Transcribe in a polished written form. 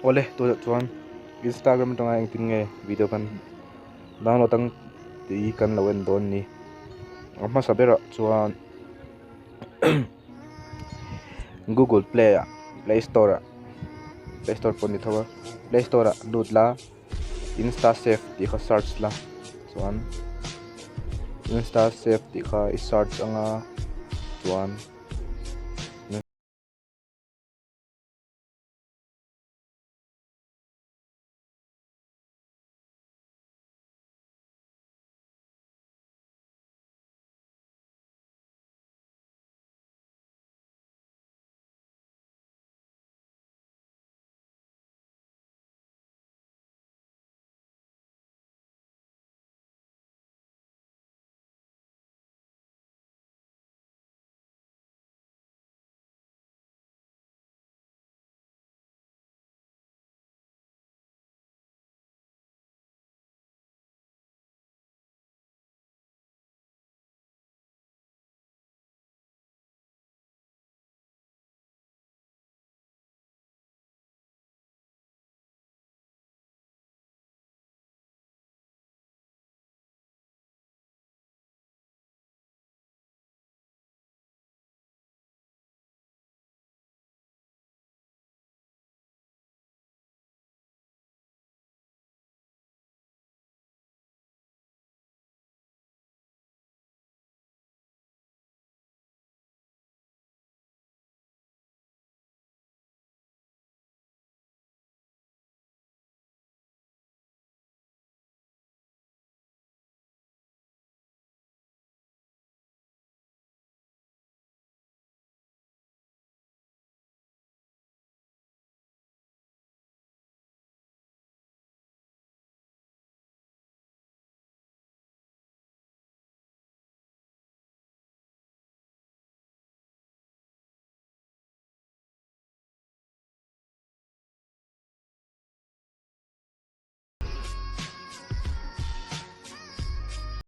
Awle tunah chuan Instagram atanga engtin nge video kan download ang tih kan lo en dawn ni. A hmasa berah chuan Google Play ah Play Store ah Play Store pawh ni tho a Play Store ah lut la Insta Save tih kha search la chuan Insta Save tih kha i search anga chuan.